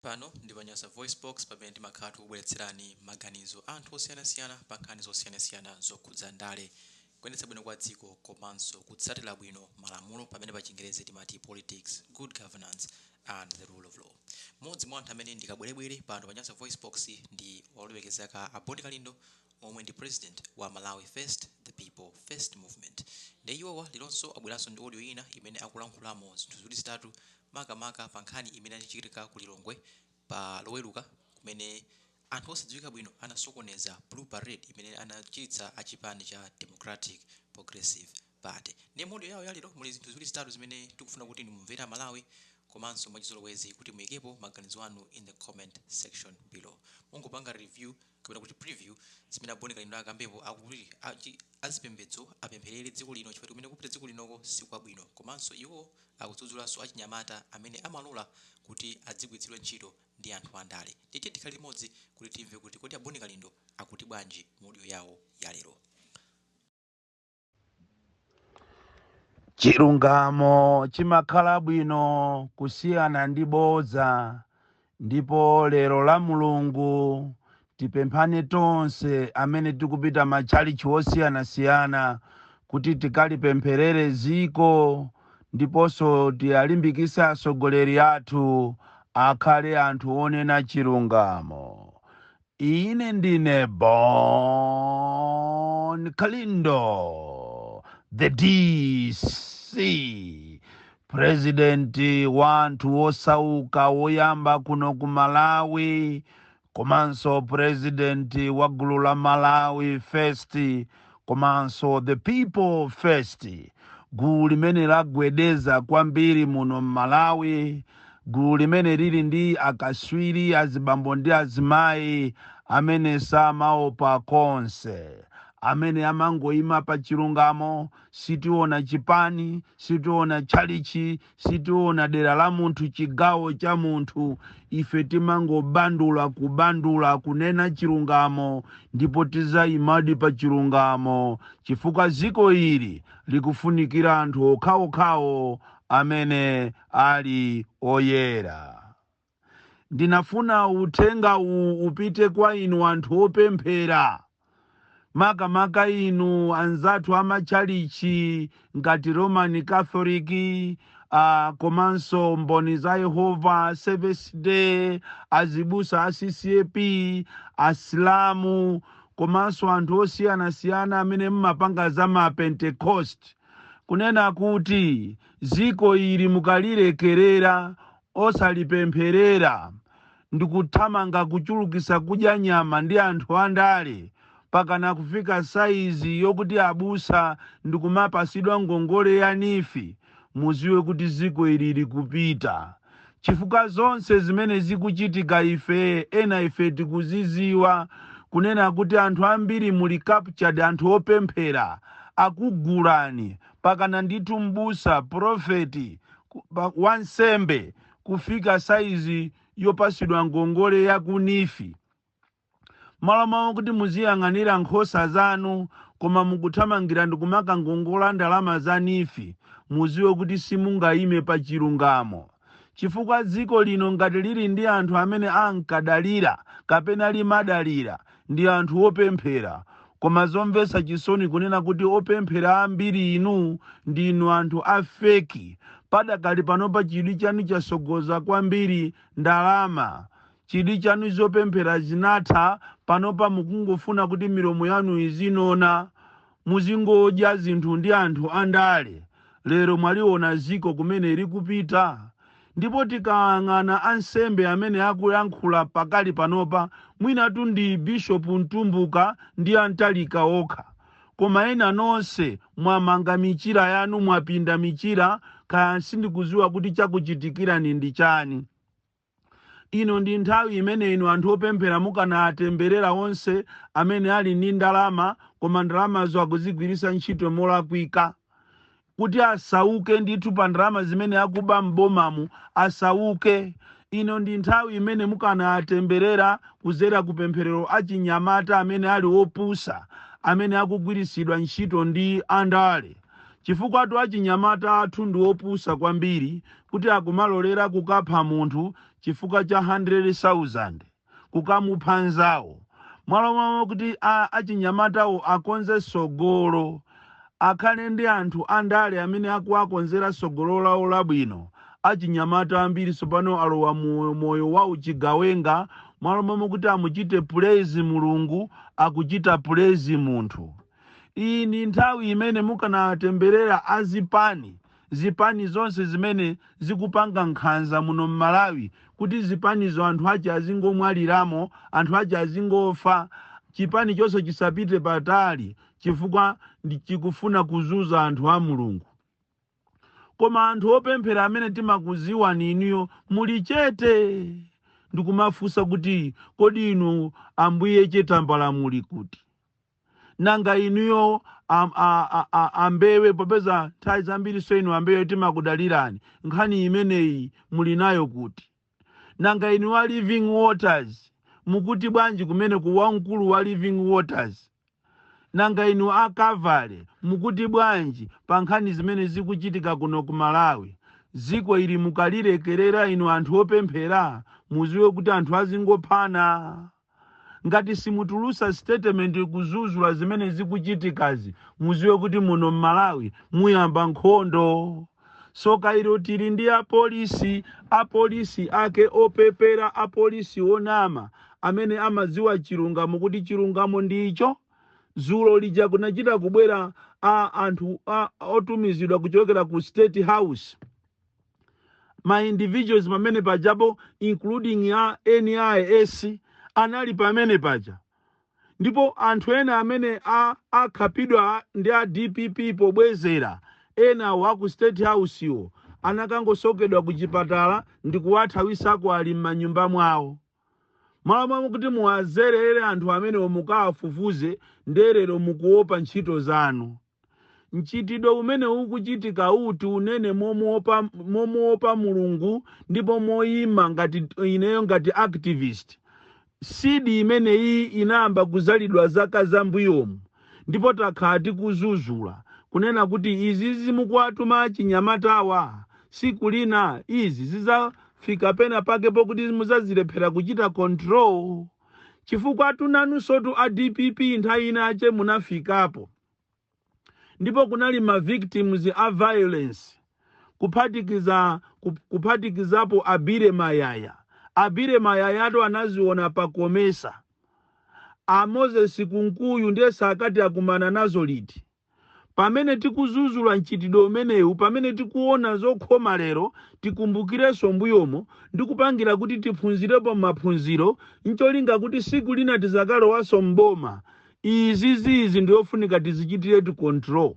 Pano ndi pa Nyasa VoiceBox pamene timakhala tikukubweretserani maganizo a anthu osiyanasiyana pa nkhani zosiyanasiyana zokhudza ndale, kuyendetsa bwino kwa dziko komanso kutsatira bwino malamulo pamene pa chingerezi timati politics, good governance and the rule of law. Mmodzi mwa anthu amene ndi kabwerebwere pano pa Nyasa VoiceBox ndi olemekezeka a Bon Kalindo omwe ndi president wa Malawi First, the People First Movement. Ndiye iwowa leronso abweranso ndi audio ina imene akulankhulamo zinthu ziwiri zitatu makamaka pa nkhani imene inachitika ku Lilongwe pa Loweruka kumene anthu osadziwika bwino anasokoneza Blue Parade imene anachititsa a chipani cha Democratic Progressive Party. Ndiye mu audio yawo ya lero muli zinthu ziwiri zitatu zimene tikufuna kuti inu mumvere Amalawi komanso mwachizolowezi kuti muyikepo maganizo anu in the comment section below. Mungopanga review kapena kuti preview zimene a Bon Kalindo akambepo akuti azipembedzo apempherere dziko lino chifukwa kumene kupita dziko linoko sikwabwino komanso iwo akudzudzulanso achinyamata amene amalola kuti adzigwiritsidwa ntchito ndi anthu andale. Tiyeni tikhale limodzi kuti timve kuti kodi a Bon Kalindo akuti bwanji mu audio yawo ya lero. Chilungamo chimakhala bwino kusiyana ndi bodza ndipo lero la Mulungu tipemphane tonse amene tikupita matchalitchi osiyanasiyana kuti tikalipempherere dziko ndiponso tiyalimbikitse atsogoleri athu akhale anthu onena chilungamo. Ine ndine Bon Kalindo, the DC, president wa anthu osauka woyamba kuno ku Malawi, komanso president wa gulu la Malawi First, komanso the People First, gulu limene lagwedeza kwambiri muno m'Malawi, gulu limene lili ndi akaswiri azibambo ndi azimayi amene samaopa konse, amene amangoima pa chilungamo. Sitiona chipani, sitiona tchalichi, sitiona dera la munthu, chigawo cha munthu. Ife timangobandula, kubandula, kunena chilungamo, ndipo tizayimadi pa chilungamo chifukwa dziko ili likufunikira anthu okhaokhawo amene ali oyera. Ndinafuna uthenga uwu upite kwa inu anthu opemphera, makamaka inu anzathu amatchalichi ngati Roman Catholic, komanso Mboni za Yehova, Seventh Day, azibusa a CCAP, Asilamu, komanso anthu osiyanasiyana amene mmapanga za ma Pentecost, kunena kuti dziko ili mukalilekerera osalipempherera ndikuthamanga kuchulukisa kudya nyama ndi anthu andale pakana kufika saizi yokuti abusa ndikumapasidwa ngongole ya NEEF, muziwe kuti dziko ili likupita, chifukwa zonse zimene zikuchitika ife ena ife tikuziziwa kunena kuti anthu ambiri muli captured. Anthu opemphera akugulani pakana ndithu mbusa, profeti, wansembe kufika saizi yopasidwa ngongole ya ku NEEF. Malo mwawo kuti muziyang'anira nkhosa zanu, koma mukuthamangira ndikumakangongola ndalama za NEEF. Muziwe kuti simungayime pa chilungamo, chifukwa dziko lino ngati lili ndi anthu amene ankadalira kapena limadalira ndi anthu opemphera. Koma zomvetsa chisoni kunena kuti opemphera ambiri inu ndinu anthu a fake. Padakali panopa chidwi chanu chasogoza kwambiri ndalama, chidwi chanu zopemphera zinatha. Panopa mukungofuna kuti milomo yanu izinona, muzingodya zinthu ndi anthu andale. Lero mwaliona ziko kumene likupita. Ndipo tikayang'ana ansembe amene akuyankhula pakali panopa, mwinatu ndi Bishop Mtumbuka ndi Antalika okha, koma ena nonse mwamanga michira yanu, mwapinda michira, kaya sindikuziwa kuti chakuchitikirani ndi chani. Ino ndi nthawi imene inu anthu opemphera mukanatemberera onse amene ali ndi ndalama koma ndalamazo akuzigwiritsa ntchito molakwika, kuti asauke ndithu pa ndalama zimene akuba m'bomamu, asauke. Ino ndi nthawi imene mukanatemberera kuzera kupempherero achinyamata amene ali opusa, amene akugwiritsidwa ntchito ndi andale, chifukwa achinyamata athu ndi opusa kwambiri kuti akumalolera kukapha munthu. chifukwa cha 100,000 kukamupha nzawo, mwalo mwawo kuti achinyamatawo akonze sogolo, akhale ndi anthu andale amene akuwakonzera sogolo lawo labwino. Achinyamata ambiri tsopano alowa moyo wa uchigawenga. Mwalo momwe kuti amuchite praise Mulungu, akuchita praise munthu. Iyi ndi nthawi imene mukanatemberera azipani, zipani zonse zimene zikupanga nkhanza muno mMalawi, kuti zipanizo anthu ache azingomwaliramo, anthu ache azingofa, chipani chonse chisapite patali, chifukwa ndi chikufuna kuzuza anthu a Mulungu. Koma anthu opemphera amene timakuziwani inuyo muli chete, ndikumafunsa kuti kodi inu Ambuye Chetambala muli kuti? Nanga inuyo Ambewe, popeza nthawi zambiri so inu Ambewe timakudalirani, nkhani imeneyi muli nayo kuti? Nanga inu wa Living Waters mukuti bwanji kumene ku wamkulu wa Living Waters? Nanga inu a Kavale mukuti bwanji pa nkhani zimene zikuchitika kuno ku Malawi? Dziko ili mukalilekerera inu anthu opemphera, muziwe kuti anthu azingophana. Ngati simutulusa statement kuzuzula zimene zikuchitikazi, muziwe kuti muno mMalawi muyamba nkhondo. Soka ilo tili ndi apolisi, apolisi ake opepera, apolisi onama amene amadziwa chilungamo kuti chilungamo ndicho. Zulo lija kunachita kubwera anthu otumizidwa kuchokera ku State House, ma individuals pamene pajapo, including a NIS anali pamene paja. Ndipo anthu ena amene akhapidwa ndi a DPP pobwezera, ena wa ku State House iwo anakangosokedwa ku chipatala ndi kuwathawisako, ali m'manyumba mwawo. Malo momwe kuti muwazerere anthu amene mukawafufuze, nderero mukuopa ntchito zanu. Mchitidwe umene ukuchitika uti unene momuopa Mulungu ndipo moyima ngati ineyo ngati activist, seed imeneyi inayamba kuzalidwa zaka zambuyomu, ndipo takhala tikuzuzula kunena kuti izi zimukuwatuma achinyamatawa, siku lina izi zizafika pena pake pokuti muzazilephera kuchita control, chifukwa tunanunsotu a DPP nthawi inache munafikapo ndipo kunali ma victims a violence, kuphatikizapo Abire Mayaya. Abire Mayayato anaziona pakomesa. A Moses Kunkuyu ndiye sakati akumana nazo liti? Pamene tikuzuzula mchitidwe umenewu, pamene tikuona zokhoma lero, tikumbukirenso mbuyomo ndikupangira kuti tiphunzirepo maphunziro, ncholinga kuti siku lina tizakalowanso mboma. Izi zizi ndiyofunika tizichitire control,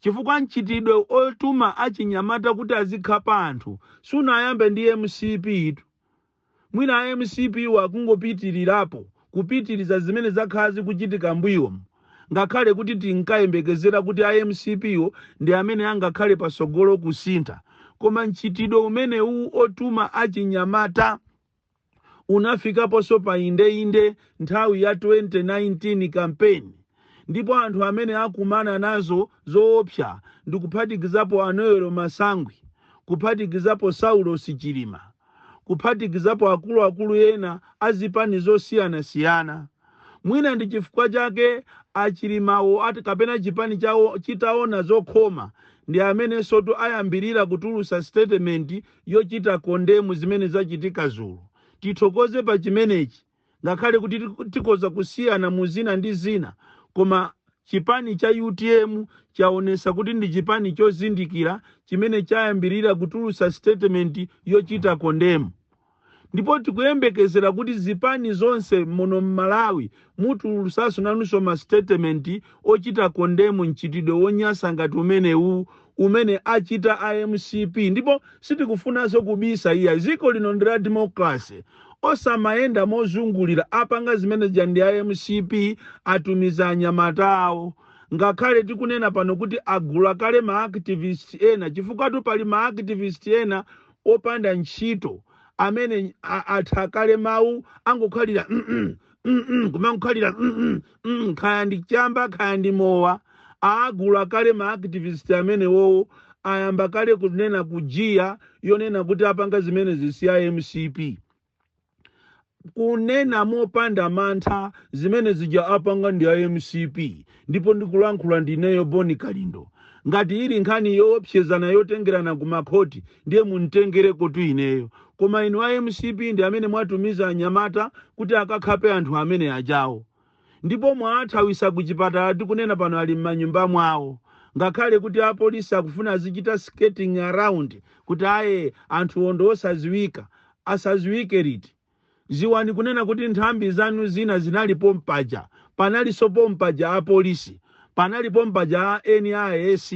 chifukwa mchitidwe otuma achinyamata kuti azikhapa anthu sunayambe ndi MCP itu. Mwina a MCP wakungopitirirapo kupitiriza zimene zakhala zikuchitika mbuyomu, ngakhale kuti tinkayembekezera kuti a MCP wo ndi amene angakhale pasogolo kusintha. Koma mchitidwe umenewu otuma achinyamata unafikaponso pa indeinde nthawi ya 2019 campaign, ndipo anthu amene akumana nazo zoopsa ndikuphatikizapo Anoelo Masangwi, kuphatikizapo Saulo Sichilima, kuphatikizapo akuluakulu ena azipani zosiyanasiyana. Mwina ndi chifukwa chake Achilimawo ati kapena chipani chawo chitaona zokhoma, ndi amene sotu ayambirira kutulusa statement yochita condemn zimene zachitika zulo. Tithokoze pa chimenechi, ngakhale kuti tikoza kusiyana mu zina ndi zina, koma chipani cha UTM chaonesa kuti ndi chipani chozindikira chimene chayambirira kutulusa statement yochita condemn. Ndipo tikuyembekezera kuti zipani zonse muno mMalawi mutulusanso nanunso ma statement ochita condemn mchitidwe wonyasa ngati umenewu umene achita a MCP. Ndipo sitikufunanso kubisa iya, dziko lino ndi la democracy, osamayenda mozungulira. Apanga zimene zija ndi a MCP, atumiza anyamata awo, ngakhale tikunena pano kuti agula kale ma activist ena, chifukwa tu pali ma activist ena opanda ntchito amene atha kale mawu, angokhalira kumangokhalira khaya ndi chamba, khaya ndi mowa. Agula kale ma activist amenewowo. Ayamba kale kunena kujiya yonena kuti apanga zimenezi si a MCP. Kunena mopanda mantha, zimene zija apanga ndi a MCP, ndipo ndikulankhula ndineyo Boni Kalindo. Ngati ili nkhani yoopsezana yotengerana ku makhoti, ndiye muntengere kotu ineyo. Koma inu a MCP ndi amene mwatumiza anyamata kuti akakhape anthu amene ajawo, ndipo mwathawisa ku chipatala. Tikunena pano ali m'manyumba mwawo, ngakhale kuti apolisi akufuna azichita skating around kuti aye, anthu ondo osaziwika. Asaziwike liti? Ziwani kunena kuti nthambi zanu zina zinalipo mpaja, panalinso pompaja apolisi, panalipo mpaja a NIS,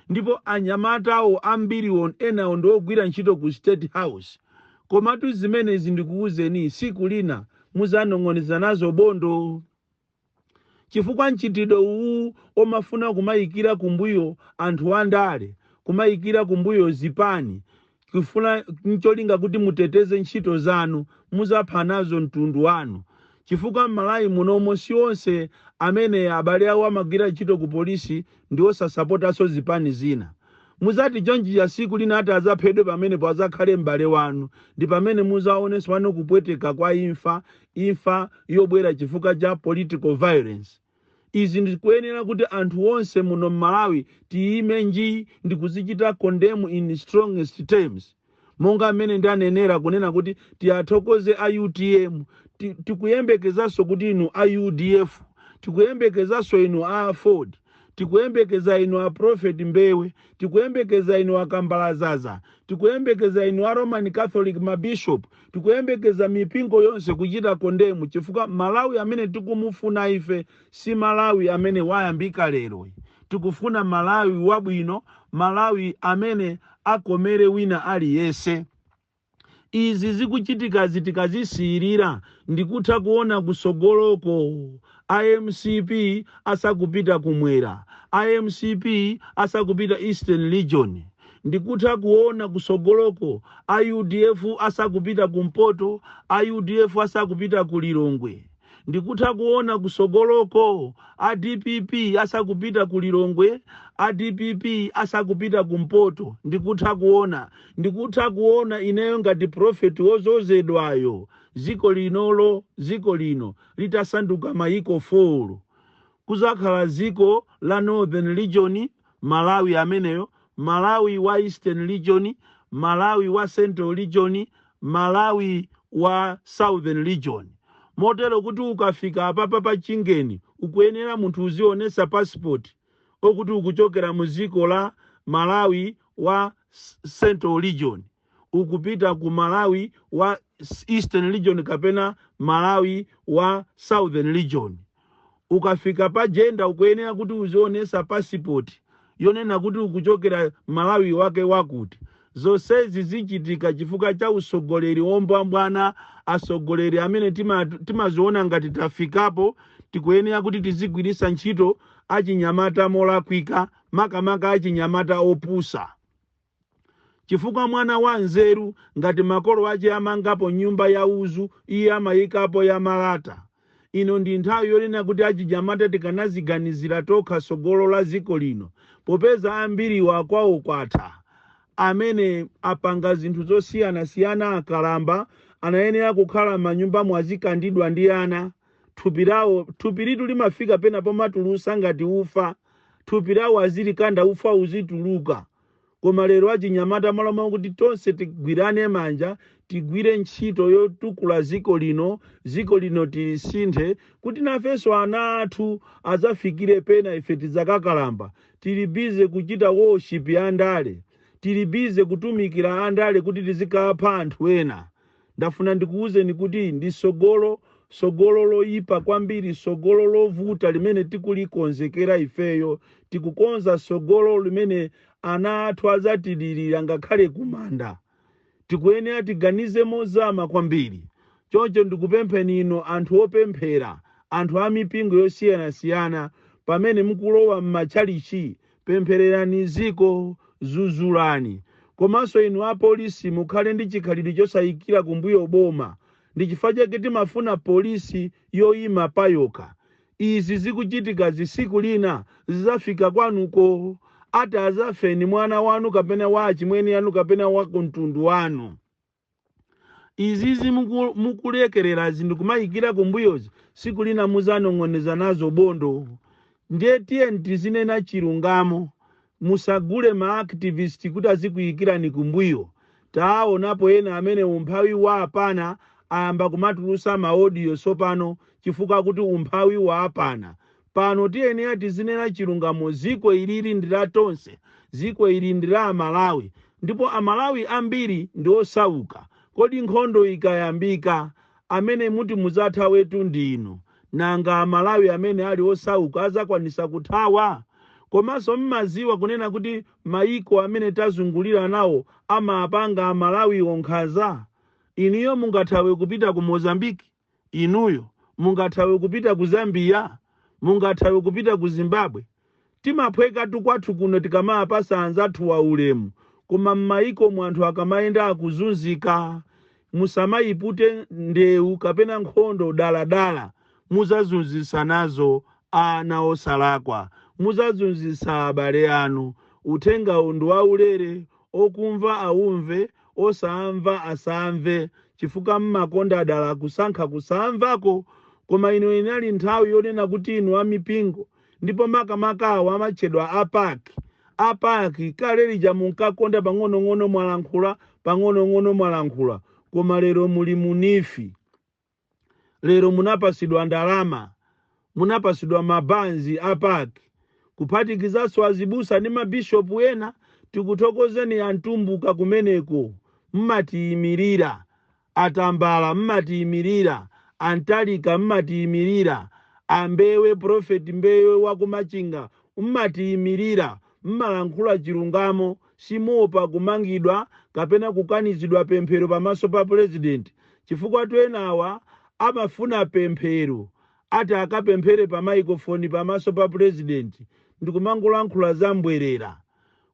ndipo anyamatawo ambiriwo enawo ndi ogwira ntchito ku State House. Komatu zimenezi ndikuwuzeni, siku lina muzanong'oneza nazo bondo, chifukwa mchitidwe uwu omafuna kumayikira kumbuyo anthu andale, kumayikira kumbuyo zipani, kufuna ncholinga kuti muteteze ntchito zanu, muzapha nazo mtundu wanu. Chifukwa m'Malawi munomo si onse amene abale awo amagwira ntchito ku polisi ndi osasapotanso zipani zina. Muzati chonchija, siku lina ati azaphedwe pamenepo azakhale m'bale wanu, ndi pamene muzaonenso pano kupweteka kwa imfa, imfa yobwera chifukwa cha political violence. Izi ndikuyenera kuti anthu onse muno m'Malawi tiyime nji ndi kuzichita condemn in strongest terms. Monga mmene ndanenera kunena kuti tiyathokoze a UTM, tikuyembekezanso kuti inu a UDF, tikuyembekezanso inu a AFORD, tikuyembekeza inu a Prophet Mbewe, tikuyembekeza inu a Kambalazaza, tikuyembekeza inu a Roman Catholic mabishop, tikuyembekeza mipingo yonse kuchita condemn, chifukwa Malawi amene tikumufuna ife si Malawi amene wayambika lero. Tikufuna Malawi wabwino, Malawi amene akomere wina aliyense. Izi zikuchitikazi tikazisiyirira, ndikutha kuona kusogoloko iMCP asakupita kumwera, iMCP asakupita Eastern Region. Ndikutha kuona kusogoloko iUDF asakupita kumpoto, iUDF asakupita ku Lilongwe. Ndikutha kuona kusogoloko aDPP asakupita ku Lilongwe, aDPP asakupita kumpoto. Ndikutha kuona ineyo ngati prophet wozozedwayo, ziko linolo, ziko lino litasanduka mayiko 4. Kuzakhala ziko la Northern Region, Malawi ameneyo, Malawi wa Eastern Region, Malawi wa Central Region, Malawi wa Southern Region, motero kuti ukafika apapa pa Chingeni ukuyenera munthu uzionesa passport okuti ukuchokera mu ziko la Malawi wa Central Region, ukupita ku Malawi wa Eastern Region kapena Malawi wa Southern Region. Ukafika pa Jenda ukuyenera kuti uzionesa passport yonena kuti ukuchokera Malawi wake wakuti. Zonsezi zichitika chifukwa cha usogoleri wombwambwana, asogoleri amene timaziona ngati tafikapo. Tikuyenera kuti tizigwiritsa ntchito achinyamata molakwika, makamaka achinyamata opusa, chifukwa mwana wa nzeru, ngati makolo ache amangapo nyumba ya uzu, iye amayikapo ya malata. Ino ndi nthawi yonena kuti achinyamata tikanaziganizira tokha tsogolo la dziko lino, popeza ambiriwa kwawo kwatha, amene apanga zinthu zosiyanasiyana, akalamba, anayenera kukhala m'manyumba mwazikandidwa ndi ana. Thupi lawo, thupi litu limafika pena pomatulusa ngati ufa, thupi lawo azilikanda, ufa uzituluka. Koma lero achinyamata, malo kuti tonse tigwirane manja, tigwire ntchito yotukula dziko lino, dziko lino tilisinthe kuti nafenso ana athu adzafikire pena ife tidzakakalamba, tili busy kuchita worship ya andale, tili busy kutumikira andale kuti tizikapha anthu ena. Ndafuna ndikuwuzeni kuti ndi sogolo, sogolo loyipa kwambiri, sogolo lovuta limene tikulikonzekera ifeyo. Tikukonza sogolo limene ana athu adzatilirira ngakhale kumanda. Tikuyenera tiganize mozama kwambiri. Choncho ndikupempheni inu anthu opemphera, anthu a mipingo yosiyanasiyana, pamene mukulowa m'matchalichi, pemphererani ziko, zuzulani. Komanso inu apolisi, mukhale ndi chikhalidwe chosayikira kumbuyo boma. Ndi chifukwa chake timafuna polisi yoyima payokha. Izi zikuchitika zisiku lina zidzafika kwanuko. Ati azafe ni mwana wanu kapena wa achimwene anu kapena wa kumtundu wanu. Izizi mukulekerera zinthu kumayikira kumbuyozi, siku lina muzanong'oneza nazo bondo. Ndiye tiye tizinena chilungamo. Musagule ma activist kuti azikuyikirani kumbuyo. Taonapo ena amene umphawi wa apana ayamba kumatulusa ma audio sopano chifukwa kuti umphawi wa apana. Pano tiyenera tizinena chilungamo. Ziko ilili ndi la tonse, ziko ili ndi la Amalawi, ndipo Amalawi ambiri ndi osauka. Kodi nkhondo ikayambika, amene muti muzathawetu ndinu? Nanga Amalawi amene ali osauka azakwanisa kuthawa? Komanso mmaziwa kunena kuti maiko amene tazungulira nawo amapanga Amalawi onkhaza? Inuyo mungathawe kupita ku Mozambiki? Inuyo mungathawe kupita ku Zambia? Mungathawe kupita ku Zimbabwe? Timaphweka kwathu kuno tikamapasa anzathu wa ulemu, koma m'maiko mu anthu akamayenda akuzunzika. Musamayipute ndewu kapena nkhondo daladala, muzazunzisa nazo ana osalakwa, muzazunzisa abale anu. Uthengawu ndi waulere, okumva aumve, osamva asamve, chifukwa mmakonda dala kusankha kusamvako. Koma ino inali nthawi yonena kuti inu amipingo, ndipo makamaka awo amatchedwa a PAC, a PAC, kale lija munkakonda pang'onong'ono mwalankhula, pang'onong'ono mwalankhula, koma lero muli mu NEEF. Lero munapasidwa ndalama, munapasidwa mabanzi a PAC, kuphatikizanso azibusa ndi mabishopu ena. Tikuthokozeni antumbuka kumeneko, mmatiyimirira. Atambala mmatiyimirira, antalika mmatiyimirira, ambewe, Prophet Mbewe wakumachinga mmatiyimirira, mmalankhula chilungamo, simuopa kumangidwa kapena kukanizidwa pemphero pamaso pa President, chifukwa twenawa amafuna pemphero, ati akapemphere pa microphone pamaso pa President ndikumangolankhula za mbwerera.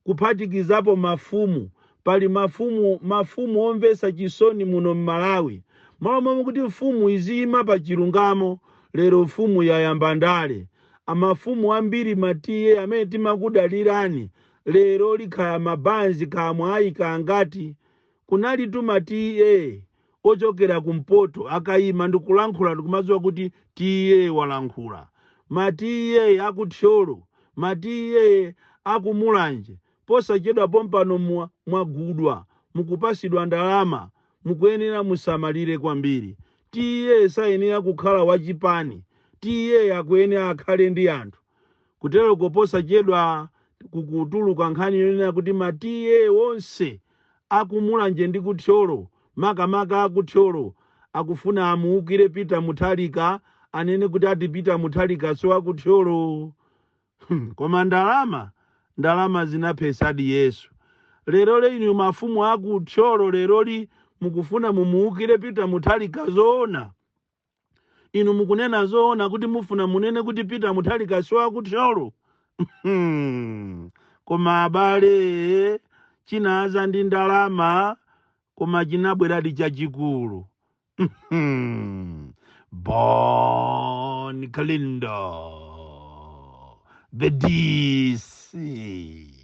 Kuphatikizapo mafumu, pali mafumu, mafumu omvetsa chisoni muno mMalawi. Malo momwe kuti mfumu iziyima pa chilungamo, lero mfumu yayamba ndale. Amafumu ambiri, ma T/A amene timakudalirani, lero likhaya mabanzi kamwe ayika ngati kunali ma T/A ochokera kumpoto akayima ndikulankhula ndikumadziwa kuti T/A walankhula. Ma T/A akuthyolo, ma T/A akumulanje, posachedwa pompano mwagudwa, mukupasidwa ndalama. Mukuyenera musamalire kwambiri. T/A sayenera kukhala wachipani, T/A akuyenera akhale ndi anthu. Kutero posachedwa kukutuluka nkhani yonena kuti ma T/A onse akumulanje ndi kuthyolo, makamaka akuthyolo, akufuna amuukire Peter Mutharika, anene kuti ati Peter Mutharika so akuthyolo. Koma ndalama, ndalama zinaphesadi Yesu. Lero lino mafumu akuthyolo leroli mukufuna mumuukire Peter Mutharika? Zoona? Inu mukunena zoona kuti mufuna munene kuti Peter Mutharika so akuthyolo? Koma abale, chinaza ndi ndalama, koma chinabweradi chachikulu. Bon Kalindo, the DC.